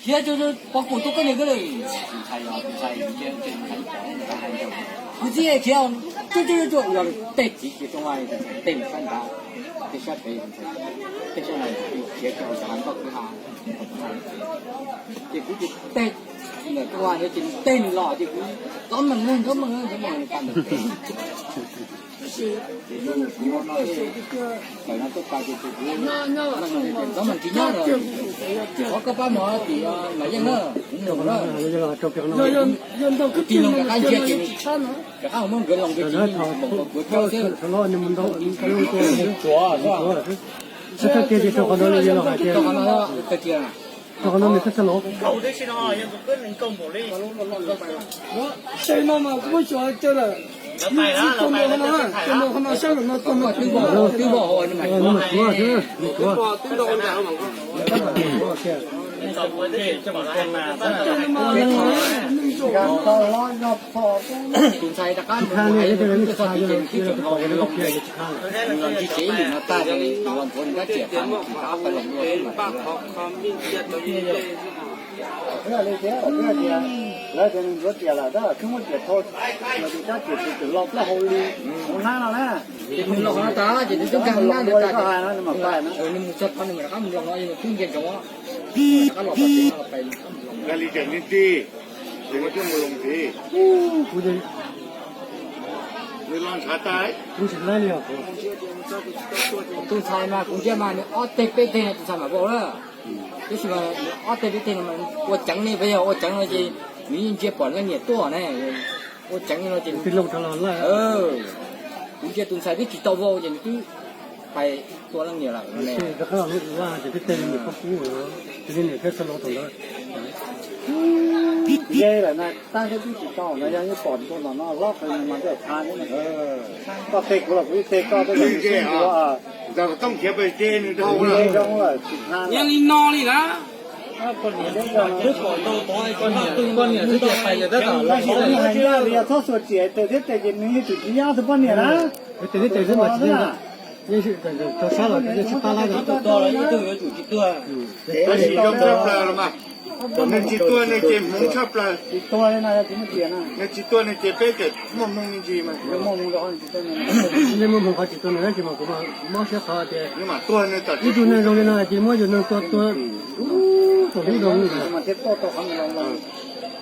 Khiav pov kuv tuaj koj niam koj li. Kuv txiv khiav cuaj cuaj cuaj yog tej txiv kiag rooj vag, tej sab nrad, tej sab pem, tej sab no khiav rau sab nkoj kwj ha. Ces kuv ces tej ntawm rooj vag ntawd ces tej nws los ces kuv ntaus meej ntaus meej ntaus meej pa ntawd. Ces kuv no ces tawm no tuaj pa ces kuv ntaus meej tsis nyob lawm. Thov koj pab mus tim Mam Yeej na, kuv mus na. Kuv tig loo rov qab ntsia ces rov qab mus muab nkawd loos ntawd ces nws npaum nkaus kuv tsawb xwb. Tsuav, tsuav, tsuav. Tag kis ces rau qhov no li los hais tias, rau qhov no nws txhaj txhaj los. Saib no mas kuv muab xyuas caw lawm. Nws tsis tau mus qhov no, tsis mus qhov no sab lawm no tau mas twb vau, twb vau, nws mas tsuav xwb, nws tsuav. Tus ntxhais rov qab mus hais txog txiv ces nws twb tseem los, nws los ntsib tsev ib lwm no tag ces nws los nthuav nws dab tsi tas nws tsis rov qab pais los dua thiab mas. Lawv tias nws ntxuav riam lawm tab twb muab riam thau, los tus dab riam tus twm los plaub hau li, hauv hnab no na. Ces nws los no tas ces nws twb nkag hauv hnab ntawd tas, nws mus txog qhov nws rov qab mus los no nws twb nce ntsoov, rov qab los txog tsev no los pais nws rov qab mus los. Nws los ntshav tas, kuv tsis laib li os. Tus ntxhais mas kuv ntsia mas nws ob teg peb teg no tus ntxhais mam vau lawm. Tab sis mas nws ob teg peb teg no mas ua ceev li, peb yog ua ceev no ces nws yeej ntsia pom leej niam tuaj ne. Ua ceev li no ces, kuv ntsia tus ntxhais twb tsis tau vau ces nws twb pais tua leej niam lawm no ne. Yeej lawm na, tab sis twb tsis tau no, yog yeej pom tus no hlob qhov mas tej tha thiab. Koj teg kuv los kuv yeej teg koj, twb zoo li ntawd toob khiav pes ces nws dhau lawm, tsis tha li no li na. Poj niam twb tsis hais li, yog txhob xua riam tes thiab tes ces nws yeej tsum tsis yog tus poj niam na. Tes thiab tes xwb mas tsis, yeej tau sab los yeej tsis pab lab. Tab sis zoo tshaj plaws los mas, nws tsis tua nws ces hmoov tshaj plaws. Nws tsis tua nws ces peb tseem muaj hmoo me ntsis mas. Nej muaj hmoo qhov tsis tua nws tab sis mas kuv mob siab qhov tias ib tug neeg zoo li no ces muab yus neeg tua tua, ub, thaum ub zoo.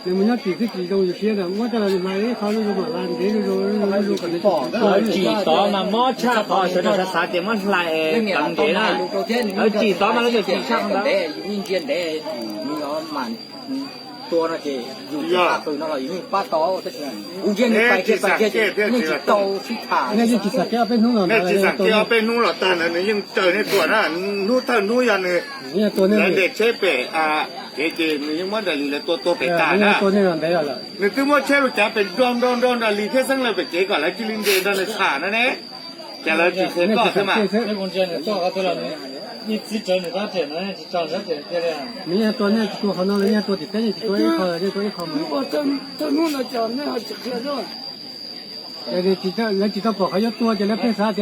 Nws mus nyob tim twb tsis zoo yus siab na, muab coj los hla ib qho zuj zus mam hla ntev zuj zus zuj zus kom nws tsis tov mas mob tshaj qhov sawv daws xav xav tias muab hla es tau ntev na. Tsis tov mas lawv tsis tshaj qhov ntawd. Tua no ces yus qw no los yus yeej pab tau, tab sis kuv ntsia nws pais kiag pais kiag ces nej tsis tau sib tham. Nej tsis xam kev ob peb hnub los, nej tsis xam kev ob peb hnub los tag ntawd nws yeej raws nej tua na. Hnub thawj hnub yog nws lawv nres tsheb pem kev ces nws yeej muab Nrais Lis lawv tua tuag pem tas na. Nws twb muab tsheb lub cav pem nrog nrog nrog Nrais Lis thiab xeeb lawv pem kev kom lawv cia li nres nrog nws tham no ne. Ces lawv tsis qhia koj xwb mas. Nws yeej tua nej tsis tua qhov no, lawv yeej tua tim teb, yeej tsis tua ib qho, yeej tua ib qho mus. Lawv tsis tau pom qhov yuav tua ces lawv pheej xav tias